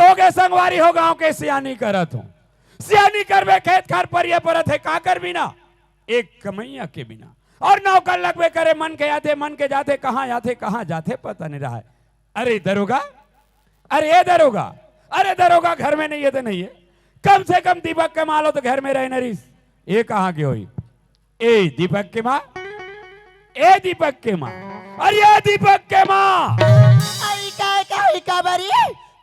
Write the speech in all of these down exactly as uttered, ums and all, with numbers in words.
ओके संगवारी हो, गांव के सियानी करत हूं। सियानी करबे, खेत खार परिये परत हे, का करबी ना, एक कमइया के बिना। अउ नौकर लगबे करे, मन के आथे, मन के जाथे, कहां आथे, कहां जाथे, पता नइ रहय। अरे दरोगा, अरे ए दरोगा, अरे दरोगा घर में नइ हे त नइ हे, कम से कम दीपक के मां ल तो घर में रहे न रिहिस। ए कहां गे होही? ए दीपक के मां, ए दीपक के मां, अरे ए दीपक के मां। अरे का, का, का बरी?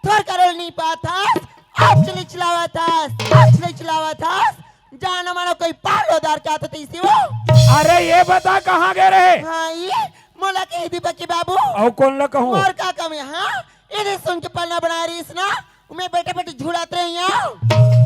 थोर करोल नइ पाथस, आज ले चलावत हस, आज ले चलावत हस। जाना माना कोई पाल उधार का तो तइसे वो। अरे ए बता कहां गे रहे? हां, ए मोला कहि दीपक के बाबू। अउ कोन ल कहूं? अउ का कमे, हां? एदे सुन के पलना बना रहिस ना, मैं बेटे बेटे झुड़ात रही हूं।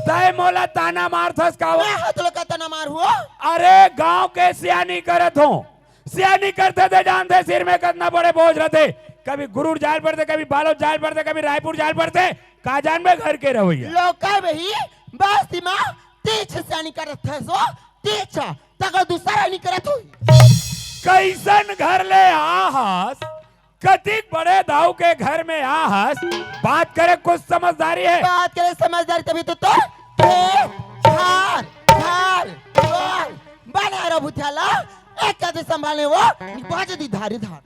तय मोला ताना मारथस का वो? मैं हाथ लोग का ताना मार हुआ। अरे गांव के सियानी करत हूं, सियानी करथे त जानथे सिर में कतना बड़े बोझ रथे। कभी गुरूर जाय ल परथे, कभी बालोद जाय ल परथे, कभी रायपुर जाय ल परथे, का जानबे घर के रवैया। लोग का बही बस्ती म तीछ सियानी करत हस वो, तीछ, तको दूसरा नइ करत होही। कइसन घर ले आ हस, कतिक बड़े दाऊ के घर में आ हस, बात करे कुछ समझदारी हे? बात करे समझदारी तभी तो, तो खेत, खार, घर, दुआर, बनिहार भुथियार ल एक कदे संभाले वो, बाजे दी धारी धार।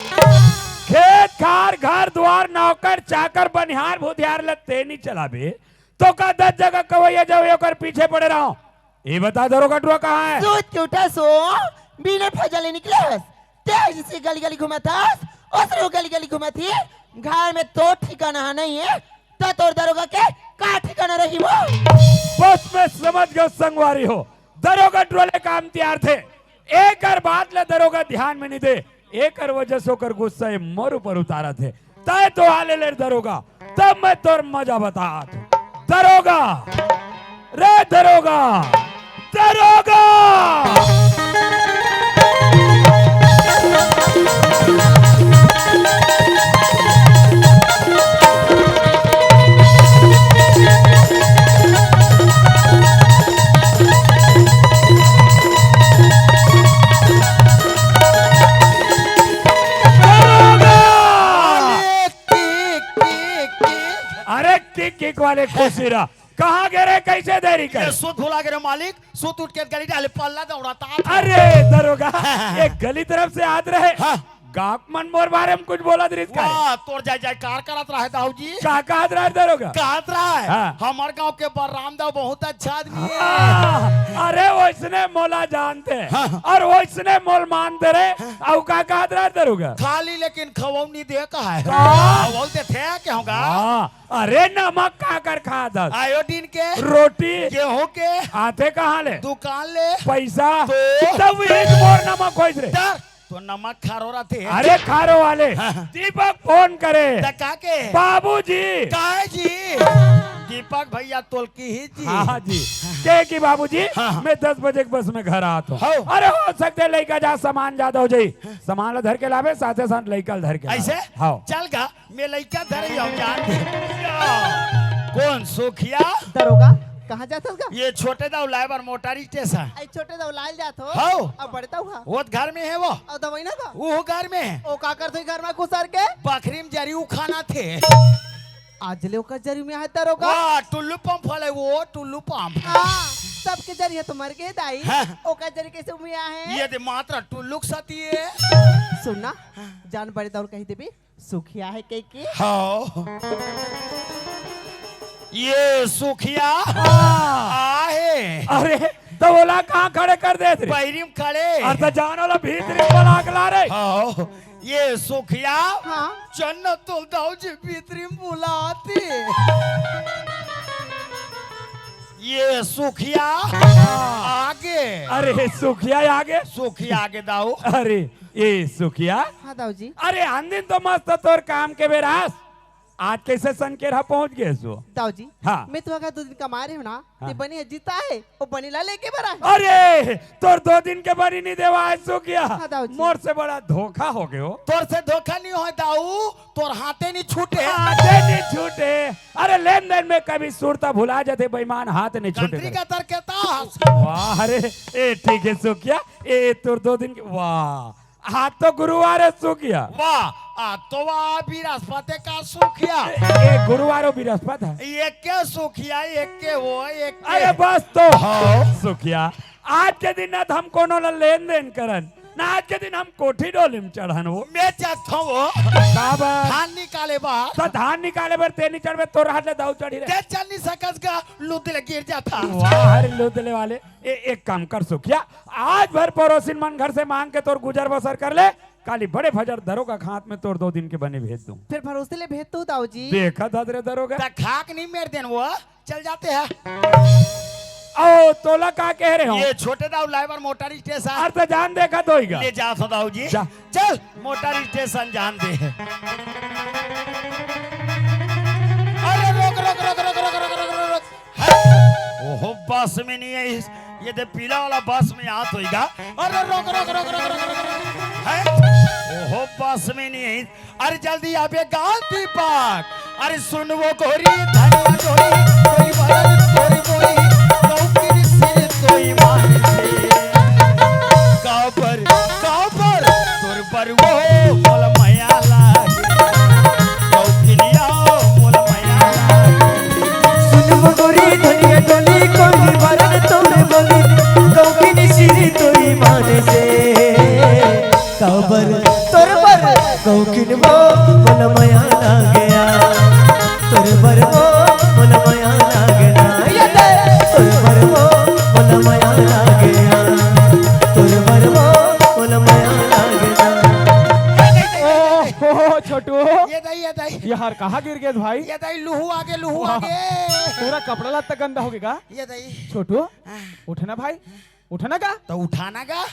खेत, खार, घर, दुआर, नौकर, चाकर, बनिहार, भुथियार ल ते नइ चलाबे, तो का दस जगह कवैया जावैया ओकर पीछे पड़े रहंव? ए बता दरोगा टुरा कहां हे? सूत के उठस वो, बिना फैजा ले निकलस। तेजी से गली गली घूमत हस, ओसने गली गली घूमत ही। घर में तो ठिकाना नइ हे, त तोर दरोगा के का ठिकाना रही वो? बस मैं समझ गेंव संगवारी हो, दरोगा टुरा ले काम तियारथे। एकर बात ल दरोगा ध्यान में नइ दे, एकर वजह से ओकर गुस्सा ए मोर ऊपर उतारत हे। तय तो आ ले ले दरोगा, तब मैं तोर मजा बतात हूं। दरोगा, रे दरोगा, दरोगा। दरोगा! अरे किक, किक, किक। अरे किक, किक वाले खुशी रह। कहां गे रहे, कइसे देरी करे? ये सूत भुला गे रहे मालिक, सूत उठ के गली डाले पल्ला दौड़ात। अरे दरोगा, एक गली तरफ से आत रहे। हां। गांव के मन मोर बारे में कुछ बोलत रहिस का रे? वाह, तोर जय जयकार करत रहे दाऊ जी। का कहत रहे दरोगा? कहत रहे, हां। हमर गांव के बलराम दाऊ बहुत अच्छा आदमी हे। हां, अरे वइसने मोला जानथे हां। अउ वइसने मोला मानथे रे। हां। अउ का कहत रहे दरोगा? खाली लेकिन खवऊ नइ दे कहे। का? खवऊ देथे के होगा? हां, अरे नमक काकर खात हस? आयोडीन के। रोटी। गेहूं के। आथे कहां ले? दुकान ले। पइसा। तो? तब इही मोर नमक होइस रे। डर। तो नमक खारो रथे। अरे खारो वाले। हां। दीपक फोन करे। त का के? बाबूजी। काय जी? दीपक भइया तोला किही जी। हां जी। के कि बाबूजी, हां। मैं दस बजे के बस में घर आत हूं। हव। अरे हो सकथे लइका जा सामान जादा हो जाही। सामान ल धर के लाबे, साथे साथ लइका ल धर के लाबे। अइसे? हव। चल गा। मैं लइका धरे हंव जान। कोन सुखिया? दरोगा, कहां जात हस गा? ये छोटे दाऊ लाय बर मोटर स्टेशन। अई छोटे दाऊ लाय ल जात हो? हव। अउ बड़े दाऊ हा? वो घर में हे वो। अउ दवई ना गा? वो घर में हे। ओ का करथे घर में घुसर के? बखरी में जरी उखानथे। आज ले ओकर जरी में हे दरोगा। वाह, टुल्लू पंप वाले वो, टुल्लू पंप। हां, सबके जरी हे तो मर गे दाई। हां। ओकर जरी कइसे में हे? ये दे मात्र टुल्लू के साथी हे। सुन ना, जान बड़े दाऊ ल कहि देबे। सुखिया हे कहिके? हव। ये सुखिया हां। आहे। अरे, त ओला कहां खड़े कर देत रे? बहिरी में खड़े। अरे, त जान ओला भीतरी में बला के ला रे। हव। ये सुखिया। हां। चल न तोला दाऊ जी भीतरी में बुलाथे। ये सुखिया हां। आगे। अरे, सुखिया आगे? सुखिया आगे दाऊ। अरे, ए सुखिया। हां दाऊ जी। अरे आन दिन तो मस्त तोर काम के बेरा हस, आज कइसे सनकेरहा पहुंच गेस वो? दाऊ जी, हां। मैं तो अगर दू दिन कमाय रहेंव ना, हां। ते बनी ह जिताय हे, ओ बनी ला लेके बर आय। अरे तोर दू दिन के बनी नइ देवाय सुखिया। हां दाऊ जी। मोर से बड़ा धोखा हो गे वो। तोर से धोखा नइ होय दाऊ, तोर हाथे नइ छूटे। हाथे नइ छूटे। अरे लेन देन में कभी सुरता भुला जाथे, बेईमान हाथ नइ छूटे। कंट्री का तर के तास। वाह रे, ए ठीक हे सुखिया, ए तोर दू दिन के, वाह। आज तो गुरुवार है सुखिया। वाह, आज तो वाह बृहस्पति का सुखिया। ए, ए, गुरुवार हो बृहस्पति है। एके सुखिया, एके वो, एके। अरे बस तो। हाँ। सुखिया, आज के दिन ना तो हम कोनो ला लेन देन करन, ना आज के दिन हम कोठी डोली में चढ़न वो। मैं चाहता हूँ वो। का बात? धान निकाले बा। तो धान निकाले बर ते नहीं चढ़बे, तोर हाथ ले दाऊ चढ़ी रे। ते चल नहीं सकस गा, लूद ले गिर जाता। वाह रे लूद ले वाले। ए, एक काम कर सुखिया, आज भर पड़ोसिन मन घर से मांग के तोर गुजर बसर कर ले, काली बड़े फजर दरोगा के हाथ में तोर दो दिन के बने भेज दूं। फिर भरोसे ले भेज तू दाऊ जी। देखा था रे दरोगा। त खाक नहीं मेर देन वो, चल जाते हैं। ओ, तोला का कह रहे हो? ये छोटे दाऊ लाए बर मोटर स्टेशन। अरे तो जान देखा तो होइगा। ले जा सदाऊ जी। जा। चल, मोटर स्टेशन जान दे। अरे रोक, रोक, रोक। है? ओहो, बस में नहीं है इस, ये दे पीला वाला बस में हाथ होइगा। अरे रोक, रोक, रोक। है? ओहो, बस में नहीं है। अरे जल्दी आबे गा दीपक। अरे सुन वो गोरी धनिया गोरी, कोई बरन तोरी बोली, कौकिन सिर कोई मान से। काबर, काबर, तोर बर वो मोल मया लागे। कौकिनिया मोल मया लागे। सुन वो गोरी धनिया गोरी, कोई बरन तोरी बोली, कौकिन सिर कोई मान से। काबर तोर बर कौकिन वो मोल मया लागे। तोर बर वो मोल मया लागे। ये दे। तोर बर वो मोल मया लागे। तोर बर वो मोल मया लागे। ओ, हो, हो, छोटू। ये दाई, ये दाई। यार, कहाँ गिर गए भाई? ये दाई, लुहू आगे, लुहू वाह। आगे। पूरा कपड़ा लत्ता गंदा हो गया। ये दाई। छोटू, हाँ। उठना भाई। उठना का? तो उठाना का?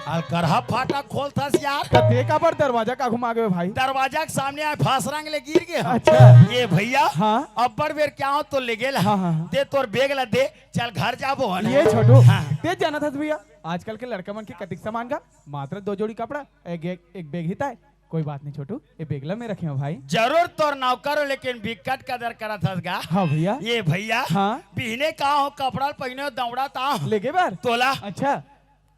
अलकरहा फाटा खोलथस यार। तो ते काबर दरवाजा का घुमा गए भाई? दरवाजा के सामने आए फांस रंग ले गिर गए हम। अच्छा। ये भैया, हाँ। अब्बड़ बेर क्या हो तो ले गेल। हाँ, हाँ, हाँ। दे तोर बैग ला दे, चल घर जाबो, है ना? ये छोटू, हाँ। ते जाना था भैया, आजकल के लड़का मन के कतिक सामान का मात्र दो जोड़ी कपड़ा, एक, एक, एक बैग ही ताय। कोई बात नहीं छोटू, ये बैग ला मैं रखे हूँ भाई। जरूर तोर नौकर हो, लेकिन बिकट कदर करत हस गा। हाँ भैया। ये भैया, हाँ। बिहने का हो, कपड़ा पहिने हो, दौड़ा ता हो। लेगे बार? तोला। अच्छा।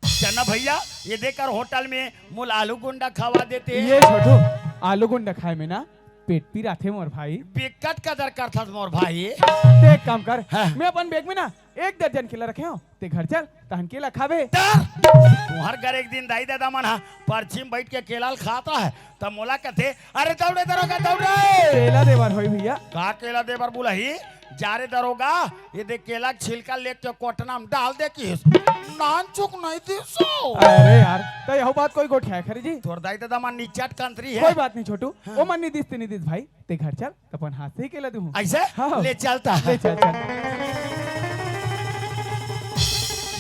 चना भैया, ये देकर होटल में मोला आलू गुंडा खवा देते। ये छोटू, आलू गुंडा खाए में ना पेट पीराथे मोर भाई। बिकट कदर करथस मोर भाई। ते एक काम कर, हाँ। मैं अपन बैग में ना एक दर्जन केला रखे हूँ, ते घर चल, तहन केला खाबे। डर! तुहर घर एक दिन दाई ददा मन हा परछी म बइठ के केला ल खात रहय, त मोला कथे, "अरे दौड़ रे दरोगा, दौड़ रे।" केला देबर होई भैया। का केला देबर बुलाही? जा रे दरोगा, ये देख केला के छिलका लेके कोटना म डाल दे किहिस। नानचुक नहीं दिसो। अरे यार, त यहू बात कोई गोठियाय खरी जी? तोर दाई ददा मन निचट कंतरी हे। कोई बात नहीं छोटू, हाँ। ओ मन नहीं दिस ते नहीं दिस भाई। ते घर चल, त अपन हाथ से ही केला दूँ। ऐसे? हाँ। ले चलता। ले चल, चल।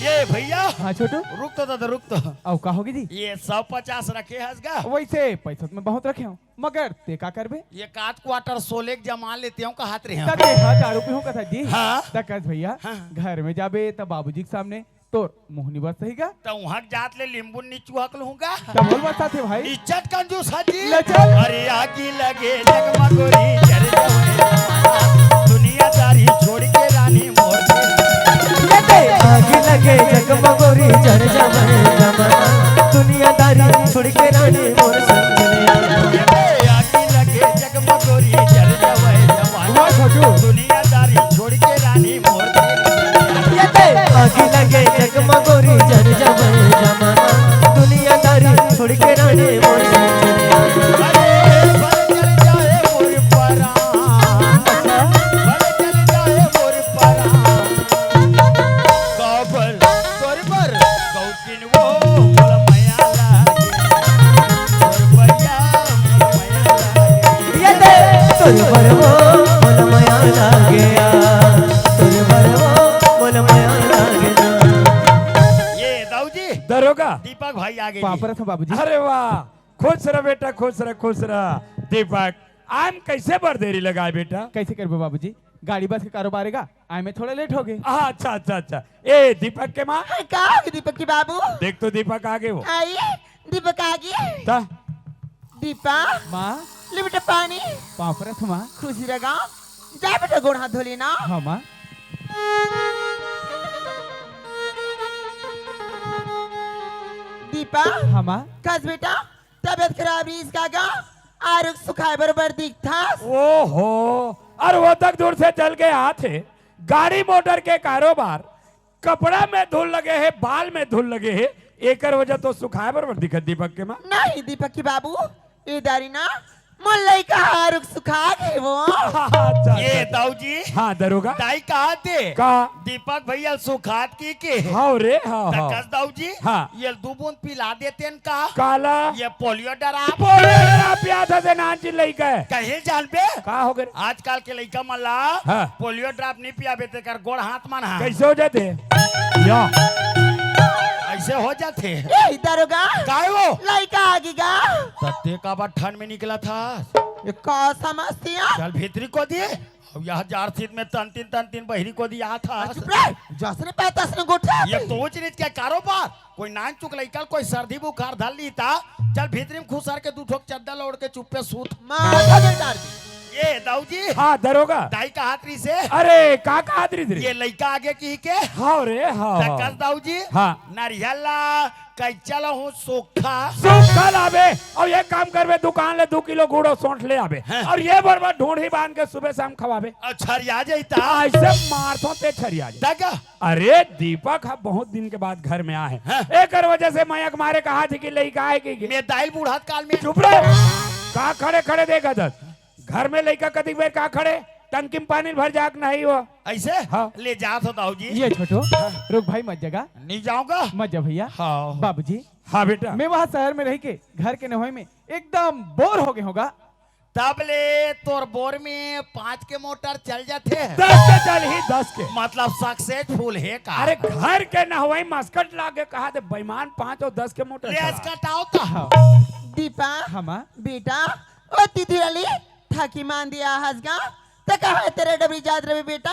ये भैया। हाँ, छोटू। रुक तो दादा, रुक तो। अउ का होगे जी? ये सौ पचास रखे हस गा? वैसे पैसा तो मैं बहुत रखे हूँ, मगर ते का करबे? ये कात क्वार्टर सोले के जमा लेते हूँ, कहत रहे हूँ। तब देखा, दारू पीहूँ कथा जी। हाँ। त कस भैया, हाँ। घर में जाबे, त बाबूजी के सामने तोर मुँह निबर सही गा? त उहाँ के जात ले लींबू नी चुहक लूँगा। त बोल बस साथे भाई। इज्जत कंजूस हा जी। ले चल। अरे आगी लगे जगमगोरी जर जवानी, दुनियादारी छोड़ के रानी मोर। आगी लगे जगमगोरी जर जवानी, दुनियादारी छोड़ के रानी मोर संजनिया। आगी लगे जगमगोरी जर जवानी, वाह छोटू। दुनियादारी छोड़ के रानी मोर। ये दे। आगी लगे जगमगोरी जर जवानी जमाना, दुनियादारी छोड़ के रानी मोर संजनिया। अरे, भले चल जाए मोर परान। अच्छा। भले चल जाए मोर परान। काबर तोर बर कौकिन वो मोला मया लागे। तोर बरिया मोला मया लागे। ये दे। तोर बर वो मोला मया लागे। तोर बर वो मोला मया लागे। ये दाऊ जी। दरोगा। दीपक भाई आगे जी। पाँव परत हँव बाबूजी। अरे वाह, खुश रह बेटा, खुश रह, खुश रह। दीपक, आय म कैसे बर देरी लगाय बेटा? कैसे करबे बाबूजी, गाड़ी बस के कारोबार हे गा, आय में थोड़ा लेट होगे। हाँ, अच्छा, अच्छा, अच्छा। ए, दीपक के माँ। हाँ, का होगे दीपक के बाबू? देख तो दीपक आगे वो। आई, दीपक आगे। ता? दीपक। माँ। ले बेटा पानी। पाँव परत हँव माँ। खुशी रह गा। जा बेटा गोड़ हाथ धो लेना। हाँ माँ। पा? हाँ माँ। कस बेटा, तबियत खराब रहिस का गा? आरुग सुखाए बरोबर दिखथस। ओहो, अरे वो तक दूर से चल के आत हे, गाड़ी मोटर के कारोबार, कपड़ा में धूल लगे हे, बाल में धूल लगे हे, एकर वजह तो सुखाए बरोबर दिखत दीपक के माँ। नहीं दीपक के बाबू, ए दारी ना, मोर लइका आरुग सुखा गे वो। अच्छा, ये अच्छा। दाऊ जी। हाँ दरोगा। दाई कहा थे? का? दीपक भैया सुखात की के? हाँ रे, हाँ, त हाँ। कस दाऊ जी? हाँ। ये दू बूंद पिला देते न का? काला? ये पोलियो डराप। पोलियो डराप पिया था से नान चिल्लाई का है। कहे जानबे? का हो गए? आजकल के लइका मन ला हाँ। पोलियो ड्राप नहीं पियाबे तेकर गोड़ हाथ मन हा। कैसे हो जाते? या। ऐसे हो जाते। ए दरोगा। काय वो? लइका आगे गा। तत्ते का बार ठंड में निकला था? ये का समस्या? चल भीतरी को दिए। अब यह जार सीट में तन तीन, तन तीन बहिरी को दिया था। चुप रह, जसने पे तसने गोठा ये पे। तो ऊंच नीच के कारोबार। कोई नान चुक लइका, कोई सर्दी बुखार धर ली था। चल भीतरी में खुसर के दू ठोक चद्दर ओढ़ के चुप्पे सूत। माथा में डाल दी। ये दाऊ जी। हाँ दरोगा। दाई कहात रही से। अरे का कहात रही रे? ये लइका आगे की के? हाँ रे, हाँ, त हाँ। कस दाऊ जी। हाँ। नरियल ला, कैचा ला हूँ सूखा। सूखा लाबे। और ये काम करबे, दुकान ले दू किलो गुड़ और सौंठ ले आबे। हाँ। और ये बरोबर ढूंढी बांध के सुबह शाम खवाबे। और छरिया जाता। ऐसे मारथो ते छरिया जाता। दागा। अरे दीपक, हम बहुत दिन के बाद घर में आए हैं। हाँ। एकर वजह से मैं अकमारे कहा थी कि लइका है कि मैं दाइल बूढ़ात काल में। चुप रहे। का खड़े खड़े देखा था? घर में लइका कतिक बेर का खड़े? टंकी में पानी भर जाक नहीं हो। ऐसे? हाँ। ले जात हो दाऊ जी। ये छोटू, रुक भाई, मत जगा। नहीं जाऊंगा। मत जा भैया। हाँ। बाबूजी, हाँ बेटा। मैं वहाँ शहर में रह के घर के नहवई में एकदम बोर हो गए होगा। तब ले तोर बोर में पाँच के मोटर चल जाथे। दस के चल ही, दस के। मतलब सक्सेसफुल हे का? अरे घर के नहवई मस्कट लागे कहा दे बेईमान, पाँच और दस के मोटर ले चला। अस्कट आओ तो। हाँ। दीपा, हाँ माँ। बेटा, ओ दीदी रली, थाकी मान दिया हंस गा। ते कहा तेरे डबरी जात रहे बेटा?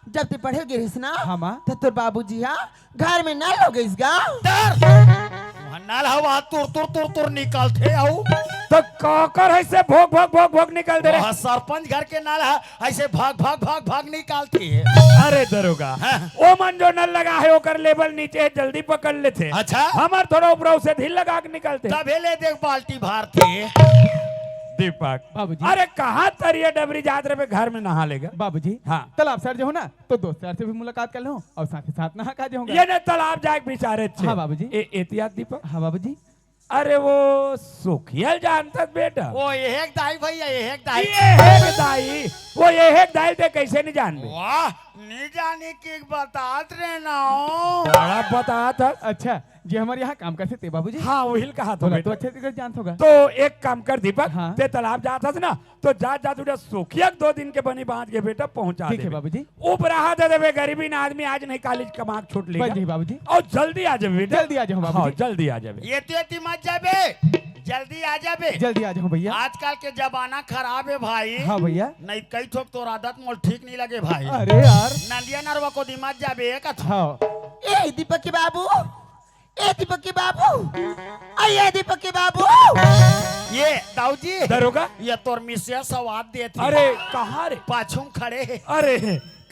जब ते पढ़े गिरिस ना, हाँ माँ। त तोर बाबूजी हा घर में नल हो गइस गा। डर। वहाँ नल हवा तुर तुर तुर तुर निकलथे आऊ। तो काकर ऐसे भोग भोग भोग भोग निकलथे रे? वहाँ सरपंच घर के नल है, ऐसे भाग भाग भाग भाग निकलथे। अरे दरोगा, हाँ। ओ मन जो नल लगा है ओकर लेवल नीचे है, जल्दी पकड़ लेथे। अच्छा। हमर थोड़ा ऊपर से ढील लगा के निकलथे। तभे ले देख बाल्टी भारथे। दीपक। बाबूजी। अरे कहाँ तरिया डबरी जात रहे घर में नहा लेगा? बाबूजी। हाँ। तालाब सर जो हो ना, तो दोस्त यार से भी मुलाकात कर लूं और साथ ही साथ नहा खा जाऊंगा। ये ने तालाब जाए के विचारे छे। हाँ बाबूजी। ए, एतियात दीपक। हाँ बाबूजी। अरे वो सुखियल जानत बेटा। वो यही एक दाई भैया, यही एक दाई। ये एक दाई, वो ये एक दाई ते कैसे नहीं जानबे? वाह, नहीं जाने की बतात रहे ना हो। बड़ा बतात है। अच्छा, जे हमर यहाँ काम करथे ते बाबूजी? हाँ, वही कहा तो बोला तो बेटा। अच्छे से जानत होगा। तो एक काम कर दीपक, हाँ। ते तालाब जात हस ना, तो जात जात उठा सुखिया के दो दिन के बनी बांध के बेटा पहुंचा ठीक है देबे। बाबूजी। उपराहा दे देबे, गरीबीन आदमी आज नहीं काली कमा के छूट लेगा। बन जाही बाबूजी। और जल्दी आ जाबे बेटा। जल्दी आ जाहूँ हाँ, बाबूजी। जल्दी आ जाबे। ये तो एती मत जाबे, जल्दी आ जाबे। जल्दी आ जाहूँ भैया। आजकल के जमाना खराब है भाई। हाँ भैया। नहीं कई ठोक तोर आदत मोल ठीक नहीं लगे भाई। अरे यार। नंदिया नरवा को दी मत जाबे कथा। हाँ। ए दीपक के बाबू, ए दीपक के बाबू, आ ये दीपक के बाबू। ये दाऊ जी। दरोगा? ये तोर मिसिया सवाद देत हे। अरे, कहाँ रे? पाछू में खड़े हे। अरे,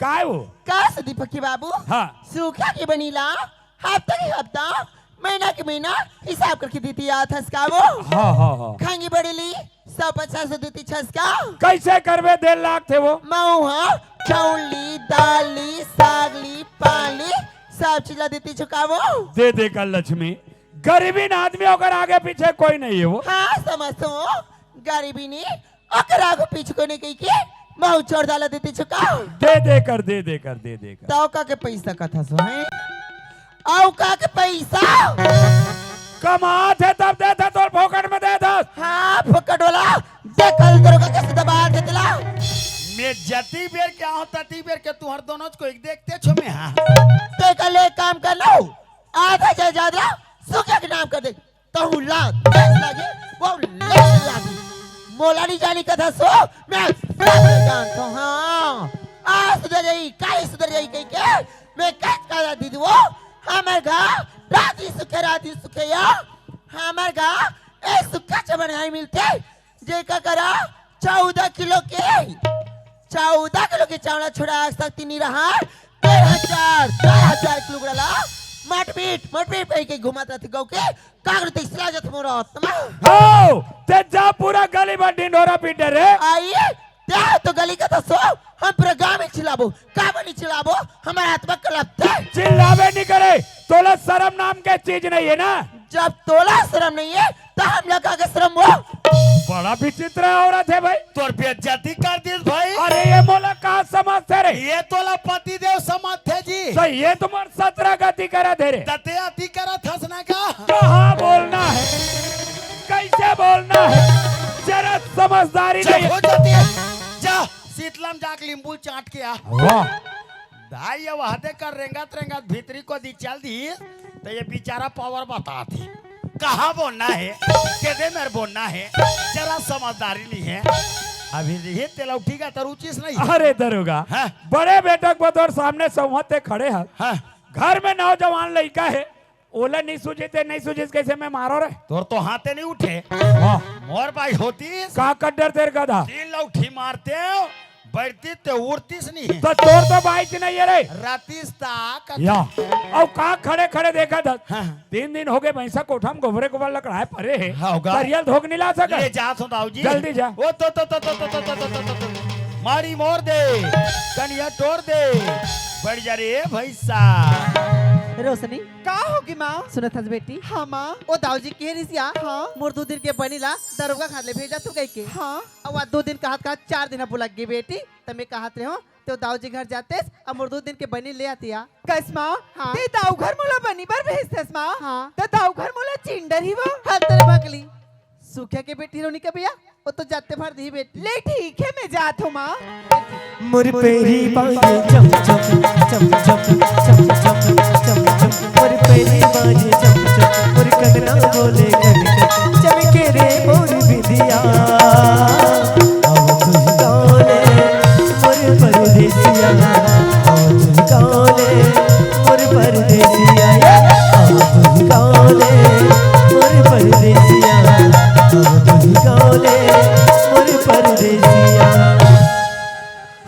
काय वो? का से दीपक के बाबू? हाँ। सूखा के बनीला, हफ्ता के हफ्ता, महीना के महीना हिसाब करके देती आत हस का वो? हाँ, हाँ, हाँ। खांगी बड़ेली, सौ पचास दो तीन छस का। कैसे करबे डेढ़ लाख थे वो? मऊ हा, चाउली, दाली, सागली, पाली, सब चीज ला देती छुकावो। दे दे कर लक्ष्मी, गरीबीन आदमी ओकर आगे पीछे कोई नहीं है वो। हाँ, समझतो, गरीबीन ओकर आगे पीछे कोई नहीं कही के, मऊ चोर डाला देती छुकाओ। दे दे कर, दे दे कर, दे दे कर। तो का के पैसा कथा सो है? अउ का के पैसा? कमात हे तब देत हे, तोर फोकट में देत हस। हाँ, फोकट वाला, देख कल दरोगा कैसे दबा देत ला। मैं जती बेर के आऊँ, तती बेर के तुहर दोनों को एक देखते छो मैं, हाँ। ते कल एक काम कर लो, आधा जायदाद ला, सुखिया के नाम कर दे। तहु ला, देश लागे, वो लेस लागे। मोला नहीं जानी कथा सो, मैं सब जानता हूँ, हाँ। आज सुधर जाई, काली सुधर जाई कही के, मैं कच काला दीदी वो, हमर गा, राजी सुखे, राजी सुखे या, हमर गा, ए सुखा चमन आई मिलते, जेका करा, चौदह किलो के, चौदह किलो के चावला छुड़ा सकती नहीं रहा, डेढ़ हजार, चार हजार किलो ला, मटपीट मटपीट पहन के घूमत रहते गाँव के। कागरू तिसला जत मोरा आत्मा। हो, ते जा पूरा गली में ढिंढोरा पीटे रे। आई, ते तो गली का तो सो, हम पूरा गाँव में चिल्लाबो। का बनी चिल्लाबो? हमारा आत्मा कलपते। चिल्लावे नहीं करे, तोला शर्म नाम के चीज नहीं है ना। जब तोला शर्म नहीं है, तो हम लोग का आगे शर्म हो? बड़ा विचित्र औरत है भाई। तोर बेइज्जती कर दिस भाई। अरे ये मोला का समझते रे? ये तोला पति देव समझते जी। तो ये तुम्हार सत्रह गति करा दे रे। तते अति करत हस ना का? कहाँ बोलना है, कैसे बोलना है, जरा समझदारी चुप नहीं। हो जाती है। जा, शीतलम जाके लींबू चाट के आ। वाह। दाई, ये वहदे कर रेंगत रेंगत भीतरी को दी चल दी, तो ये बेचारा पावर बता थी। कहाँ बोलना है, केदे मेर बोलना है, जरा समझदारी नहीं है। अभी रही तेला उठी का तरुचिस नहीं है। अरे दरोगा, हाँ। बड़े बेटा को तोर सामने संवते खड़े हस। हाँ। घर में नौजवान लइका है, ओला नहीं सूझे ते नहीं सूझे, कैसे मैं मारो रे? तोर तो हाथे नहीं उठे। वाह। मोर भाई होतीस। का कड्डर तेर गधा? तीन लौठी मारते हो, बैठती ते उड़तीस नहीं है। तो तोर तो बाइच नहीं है रे। रातीस ताक। या। और का खड़े खड़े देखा था? हाँ। तीन दिन हो गए, भैंसा कोठा में गोबरे गोबर लकड़ाए परे है। हाँ, होगा। तरियल धोक नहीं ला सका? ले जा सो दाऊ जी। जल्दी जा। ओ तो, तो, तो, तो, तो, तो, तो, तो, तो, तो। मारी मोर दे, कनिया टोर दे। बढ़ जा रे भैंसा। रोशनी। का होगी माँ? सुनत हस बेटी? हाँ माँ। ओ दाऊ जी के रिसिया? हाँ। मोर दो दिन के बनी ला दरोगा खाद ले भेजा तू कह के। हाँ। अब दो दिन कहत कहत चार दिन बुला गे बेटी, त मैं कहत रहे हो, तो दाऊ जी घर जातेस, अब मोर दो दिन के बनी ले आतिया। कस माँ? हाँ। ते दाऊ घर मोला बनी बर भेजतेस माँ? हाँ। त दाऊ घर मोला चिंडर ही वो। हर तेरे बकली। सुखिया के बेटी रोनी का भैया, वो तो जाते भर दी बेटी। ले ठीक है, मैं जात हूँ माँ। मोर पैरी बाजे चम चम, चम चम, चम चम, चम चम। मोर पैरी बाजे चम चम, मोर कंगना बोले कन कन। चमके रे मोर बिंदिया, आओ तुझ गाँव ले मोर परदेसिया, आओ तुझ गाँव ले मोर परदेसिया, आओ तुझ गाँव ले मोर परदेसिया, आओ तुझ गाँव ले मोर परदेसिया।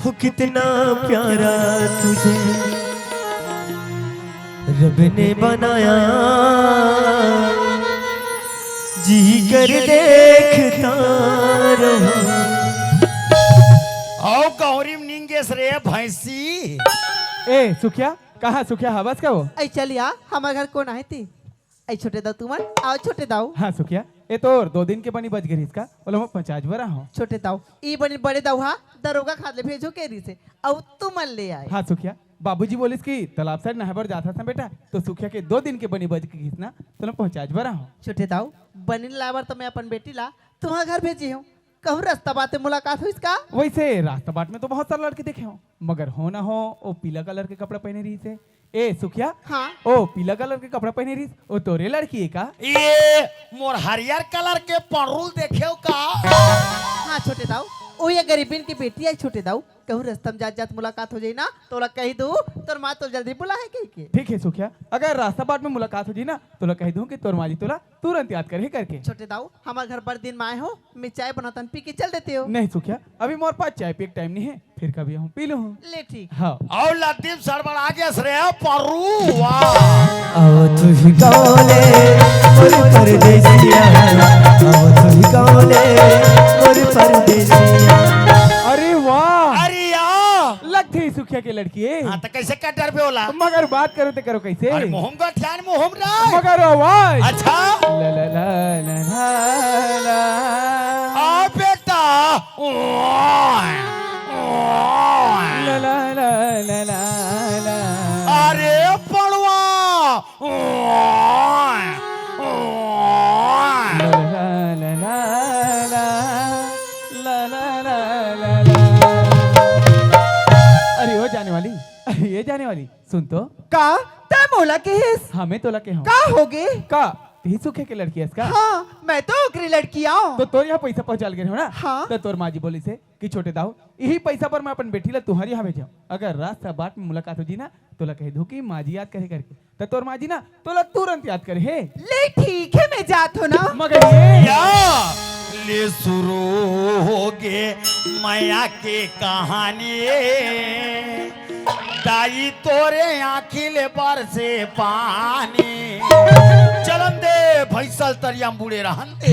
हो कितना प्यारा तुझे रब ने बनाया, जी कर देखता रहूं। आओ गौरी निंगेश रे भैंसी। ए सुखिया, कहाँ सुखिया हवस का वो? ऐ चलिया, हमारे घर कौन आए थे? ऐ छोटे दाऊ तुमन, आओ छोटे दाऊ। हाँ सुखिया, ए तोर दो दिन के बनी बच गई इसका, ओला मैं पचास बार आहो। छोटे दाऊ, ई बनी बड़े दाऊ हा दरोगा खाद ले भेजो के रिसे, अउ तुमन ले आए। हाँ सुखिया, बाबूजी बोलिस कि तालाब साइड नहाए बर जात हस ना बेटा, तो सुखिया के दो दिन के बनी बच गई ना, तो मैं पहुँचा बर आहो। छोटे दाऊ, बनी लाए बर तो मैं अपन बेटी ला तुम्हार घर भेजी हूँ, कहूँ रास्ता बाटे मुलाकात हुई इसका? वैसे रास्ता बाट में तो बहुत सारे लड़के देखे हो, मगर हो ना हो, वो पीला कलर के कपड़ा पहने रही से, ए सुखिया। हाँ। ओ पीला कलर के कपड़ा पहने रहिस, ओ तोरे लड़की है का? ये मोर हरियर कलर के पड़रूल देखेव का? हाँ छोटे दाऊ, ओ ये गरीबिन के बेटी है छोटे दाऊ। कहूँ रस्ता में जात जात मुलाकात हो जाई ना, तो ओला कही दू, तोर माँ तो जल्दी बुला है कही के। ठीक है सुखिया, अगर रास्ता बाट में मुलाकात हो जाई ना, तो ओला कही दू कि तोर माँ जी तोला तुरंत याद करे करके। छोटे दाऊ, हमार घर बड़ दिन में आए हो, मैं चाय बनातन, पी के चल देते हो। नहीं सुखिया, अभी मोर पास चाय पिए के टाइम नहीं है, फिर कभी हम पी लूँ। ले ठीक। हाँ। अउ लतीफ सड़बड़ा गेस रे परुआ। आओ तुझ गाँव ले मोर परदेसिया, आओ तुझ गाँव ले मोर परदेसिया। अरे वाह। अरे या। लगथे सुखिया के लड़की है। हाँ, तो कैसे कटर पे होला? मगर बात करो तो करो कैसे? अरे मोहम का ध्यान मोहम राय। मगर आवाज। अच्छा। ला ला ला ला ला ला। आ बेटा। ओए, ओए। ला ला ला ला ला ला। अरे पड़वा। ओए, ओए। ला ला ला ला ला ला। ला ला ला ला ला। अरे ओ जाने वाली, अरे ये जाने वाली, सुन तो। का? तै मोला किहिस? हाँ, मैं तोला के हूँ। का होगे? का? तेही सुखे के लड़की हस का? हाँ, मैं तो ओकरी लड़की आऊँ। तो तोर यहाँ पैसा पहुँचा लगे हो ना? हाँ। तो तोर माँ जी बोलिस हे कि छोटे दाऊ, यही पैसा पर मैं अपन बेटी ला तुम्हारे यहाँ भेजाऊँ। अगर रास्ता बाट में मुलाकात हो जी ना, तोला कह दो कि माँ जी याद करे करके। तो तोर माँ जी ना तोला तुरंत याद करे हे। ले ठीक है, मैं जात हूँ ना। मगर ये या ले शुरू होगे मया के कहानी। ताई तोरे आँखी ले बरसे पानी। चलन दे भैंसल तरिया म बूड़े रहन दे।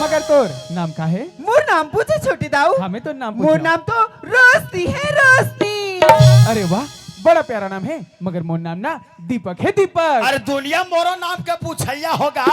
मगर तोर नाम का हे? मोर नाम पूछे छोटे दाऊ। हाँ, मैं तो नाम मोर पूछा। नाम तो रोशनी हे, रोशनी। अरे वाह, बड़ा प्यारा नाम हे, मगर मोर नाम ना दीपक हे, दीपक। अरे दुनिया मोरो नाम के पूछैया होगा।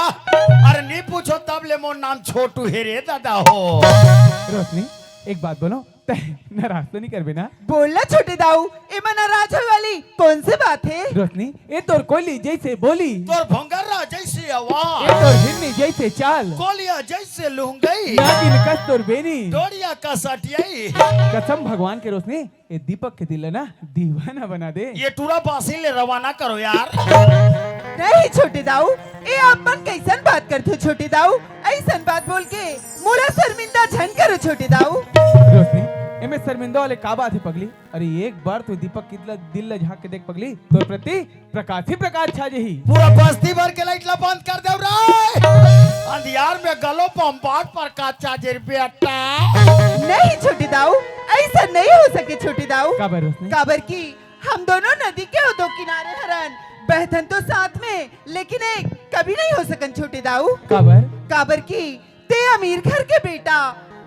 अरे नी पूछो तब ले मोर नाम छोटू हे रे दादा हो। रोशनी, एक बात बोलो, तैं नाराज तो नहीं करबे ना? बोल ना छोटे दाऊ, एमा नाराज होए वाली कौन से बात हे? रोशनी, ए तोर कोयली जैसे बोली, तोर भोंगरा जैसे आवाज, ए तोर हिरनी जैसे चाल, कोलिया जैसे लुंगई, नागिन कस तोर बेनी, डोरिया कस अटियाई। कसम भगवान के रोशनी, ए दीपक के दिल ला ना दीवाना बना दे। ये टूरा बासी ले रवाना करो यार। नहीं छोटे दाऊ, ए आप मन कैसन बात करथो छोटे दाऊ? ऐसन बात बोल के मोला शर्मिंदा झन करो छोटे दाऊ। रोशनी, एमे शर्मिंदा वाले का बात हे पगली? अरे एक बार तो दीपक के दिल ला, दिल ला झांक के देख पगली, तोर प्रति प्रकाश ही प्रकाश छा जही। पूरा बस्ती भर के लाइट ला बंद कर देव रे। अंधियार में गलो बम्बाट प्रकाश छा जे रे बेटा। नहीं छोटे दाऊ, ऐसा नहीं हो सके छोटे दाऊ। काबर रोशनी? काबर कि हम दोनों नदी के ओ दो किनारे हरन, बहथन तो साथ में, लेकिन एक कभी नहीं हो सकन छोटे दाऊ। काबर? काबर कि ते अमीर घर के बेटा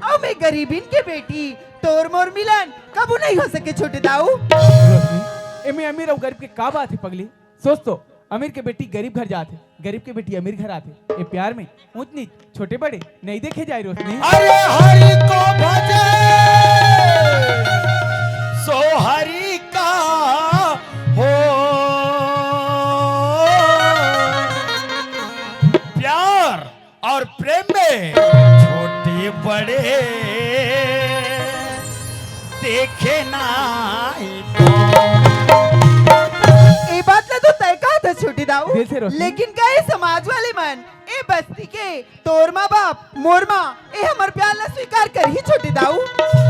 अउ मैं गरीबिन के बेटी, तोर मोर मिलन कबू नहीं हो सके छोटे दाऊ। रोशनी, एमे अमीर अउ गरीब के का बात हे पगली? सोच तो, अमीर के बेटी गरीब घर जात हे, गरीब के बेटी अमीर घर आत हे। ए प्यार में ऊंच नीच, छोटे बड़े नहीं देखे जाए रोशनी। अरे हरि को भजे सो हरि का हो प्यार और प्रेम में छोटे बड़े देखे नाई को। ए बात ला तो तय कहा था छोटे दाऊ, दिल से रोशनी। लेकिन का ए समाज वाले मन, ए बस्ती के, तोर माँ बाप, मोर माँ, ए हमर प्यार ला स्वीकार करही छोटे दाऊ?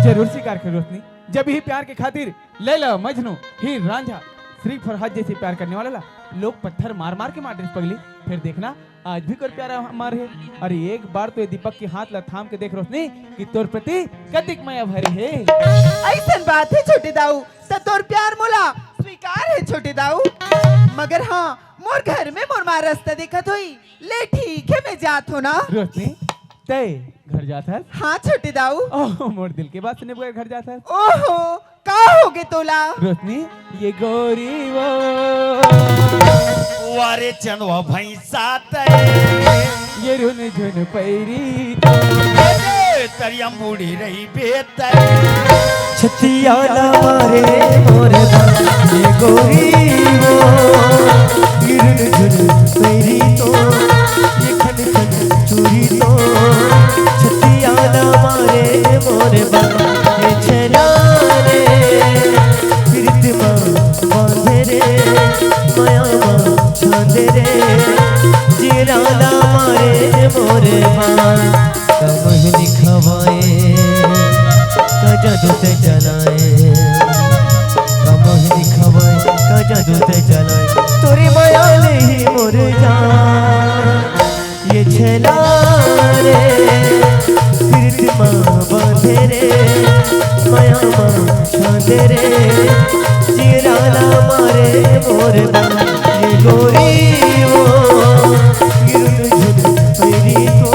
जरूर स्वीकार कर रोशनी। जब ही प्यार के खातिर लैला, मजनू, हीर, रांझा, श्री फरहाद जैसे प्यार करने वाला ला लोग पत्थर मार मार के मार देस पगली। फिर देखना, आज भी कोर प्यार अमर हे। अरे एक बार तो ये दीपक के हाथ ला थाम के देख रोशनी कि तोर प्रति कतिक मया भरे हे। ऐसन बात हे छोटे दाऊ, त तोर प्यार मोला स्वीकार हे छोटे दाऊ। मगर हाँ, मोर घर में मोर माँ रास्ता देखत होई। ले ठीक हे, मैं जात हो ना। रोशनी, तय घर जात हस? हाँ छोटे दाऊ। ओह, मोर दिल के बात सुने बगैर घर जात हस? ओहो, का होगे तोला? रोशनी, ये गोरी वो। वारे चंदवा भैंसा तय। ये रुन झुन पैरी तो। ए, तरिया मुड़ी रही बेतय। छतिया ला मारे मोर बा, ये गोरी वो। ये रुन झुन पैरी तो, ये खन खन चूरी तो। छतिया ला मारे मोर बा, ये छेला रे। प्रीत मा बांधे रे, माया मा छांदे रे, जीरा ला मारे मोर बा। का मोहिनी खवाए, का जादू ते चलाए, का मोहिनी खवाए, का जादू ते चलाए, तोरे माया ले ही मोर जान। ये छेला रे, प्रीत मा बांधे रे, माया मा छांदे रे, जीरा ला मारे मोर बा। ये गोरी वो, ये रुन झुन पैरी तो,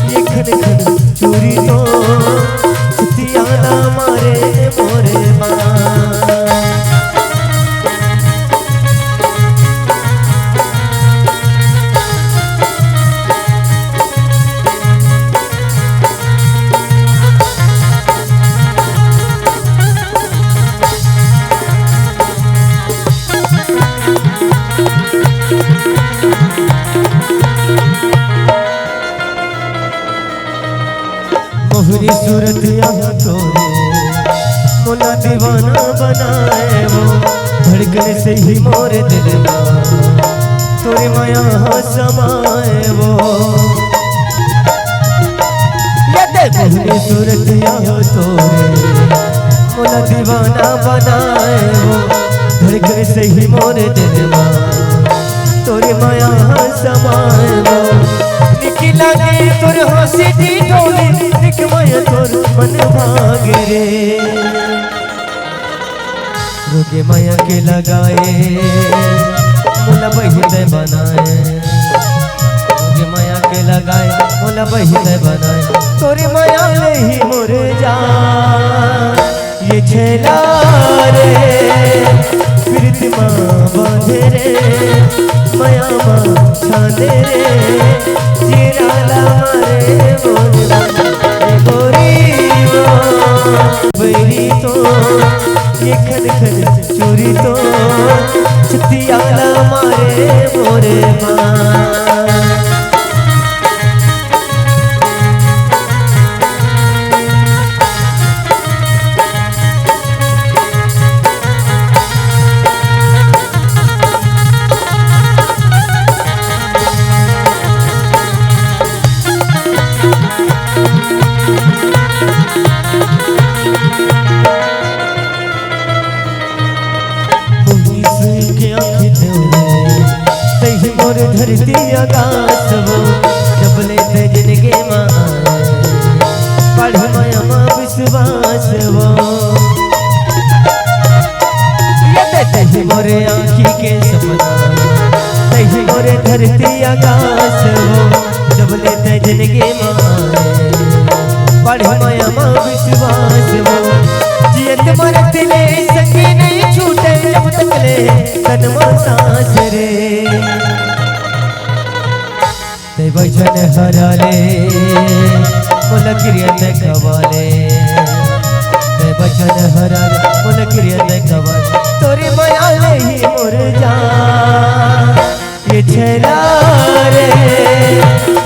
ये खन खन चूरी तो, छतिया ला मारे मोर बा। मोहरी सूरत यहाँ तोरे, मोला दीवाना बनाए वो, धड़कन से ही मोर दिल मा, तोरे माया हाँ समाए वो। ये दे मोहरी सूरत यहाँ तोरे, मोला दीवाना बनाए वो, धड़कन से ही मोर दिल मा, तोरे माया हाँ समाए वो। निक लागे तोर हंसी ठिठोली, निक माया तोर मन भागे रे। रोगे मया के लगाए, मोला बहिते बनाए। रोगे मया के लगाए, मोला बहिते बनाए। तोरे मया ले ही मोर जान। ये छेला रे, प्रीत मा बांधे रे, मया मा छांदे रे, जीरा ला मारे मोर बन। ए गोरी वो, बैरी तो, ये खन खन चूरी तो, छतिया ला मारे मोर बन। मोही सुन के आँखी तोरे, तही मोर धरती आकाश वो, जब ले ते जिनगी मा आए, पढ़ मया मा विश्वास वो। ये ते तही मोरे आँखी के सपना, तही मोरे धरती आकाश वो, जब ले ते जिनगी मा आए, पढ़ मया मा विश्वास वो। जियत मरत ले संगी नहीं छूटे, जब तक ले तन मा सांस रे। ते वचन हरा ले, मोला किरिया ते खवा ले। ते वचन हरा ले, मोला किरिया ते खवा ले। तोरे मया ले ही मोर जान। ये छेला रे,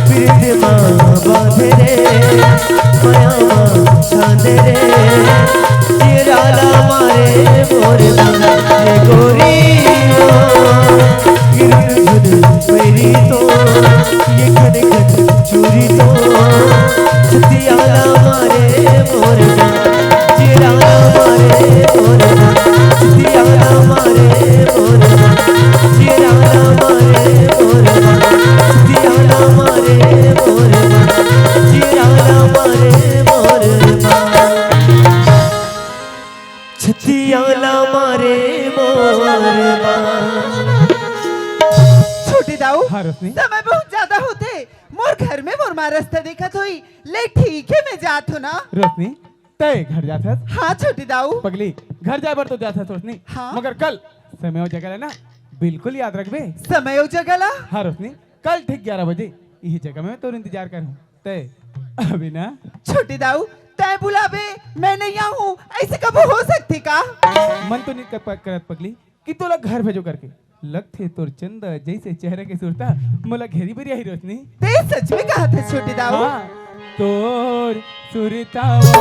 प्रीत मा बांधे रे, मया मा छांदे रे, जीरा ला मारे मोर बन। ये गोरी वो, ये रुन झुन पैरी तो, ये खन खन चूरी तो, छतिया ला मारे मोर बन। जीरा ला मारे मोर बन। छतिया ला मारे मोर बन। जीरा ला मारे मोर बन। छतिया ला मारे मोर बन। जीरा ला मारे मोर बन। छतिया ला मारे मोर बन। छोटे दाऊ, हाँ, रोशनी। समय बहुत ज्यादा होथे। मोर घर में मोर माँ रस्ता देखत होही। ले ठीक हे, मैं जात हों ना। रोशनी, तैं घर जात हस? हाँ छोटे दाऊ। पगली, घर जाए बर तो जात हस रोशनी। हाँ। मगर कल समय अउ जगह ला ना बिल्कुल याद रखबे। समय अउ जगह ला? हाँ रोशनी, कल ठीक ग्यारह बजे इही जगह में तोर इंतजार करहूँ। तैं अभी ना। छोटे दाऊ, तैं बुलाबे, मैं नहीं आहूँ, अइसे कभू हो सकथे का? मन तो नहीं कर पा-, करत पगली कि तोला घर भेजों करके। लगथे तोर चंदा जइसे चेहरा के सुरता मोला घेरी बेरी आही रोशनी। तैं सच में कहत हस छोटे दाऊ? हाँ, तोर सुरता वो।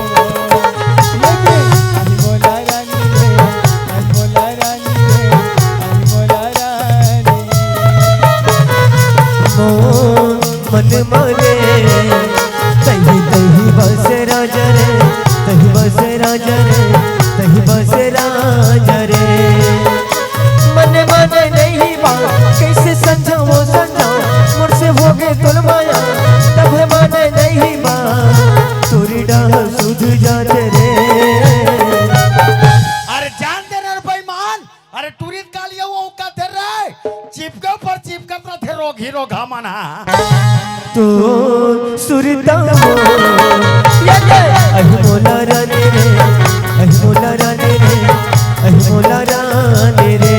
आही मोला रानी रे, आही मोला रानी रे, आही मोला रानी। मोर मन माने, तही तही बस राजा रे, तही बस राजा रे, तही बस राजा रे। मन माने नहीं बा, कैसे समझाओ समझाओ, मोर से होगे तोर मया, तभे माने नहीं बा, तोरी डाह सुध जात रे। अरे जान दे रे बेईमान, अरे टूरी काल ये वो का दे रे, चिपके ऊपर चिपकत रथे रोगी रोगा मन हा। तोर सुरता वो, ये दे। अही मोला रानी रे, अही मोला रानी रे, अही मोला रानी रे।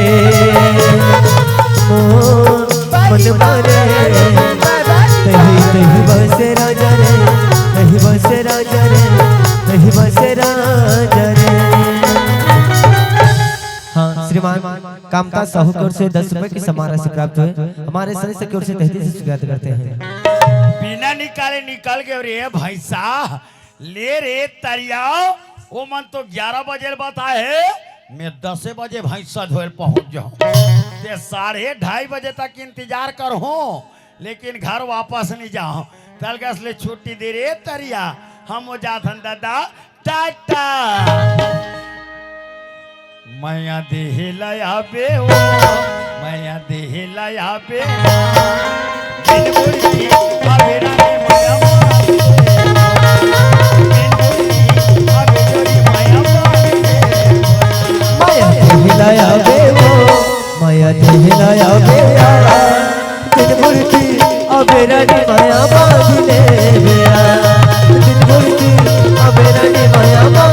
मोर मन माने, तही तही बस राजा रे, तही बस राजा रे, तही बस राजा रे। हाँ श्रीमान, कामता साहू की ओर से दस रुपए की सम्मान राशि प्राप्त हुई। हमारे सदस्य की ओर से तहे दिल से स्वागत करते हैं। बिना निकाले निकल गए रे भैंसा। ले रे तरिया, वो मन तो ग्यारह बजे बताए हे, मैं दसे बजे भैंसा धोए पहुंच जाऊं। ते साढ़े ढाई बजे तक इंतजार करहूं, लेकिन घर वापस नहीं जाऊं। तलगस ले छुट्टी दे रे तरिया, हम वो जाथन दादा, टाटा। मया देहे लया बे ओ, मया देहे लया बे। बिन मुरली अबे रानी मया मारे। बिन मुरली अबे जोड़ी मया मारे। मया बेरा, दिन भर की अबेरा निमाया बांध ले बेरा, दिन भर की अबेरा निमाया बांध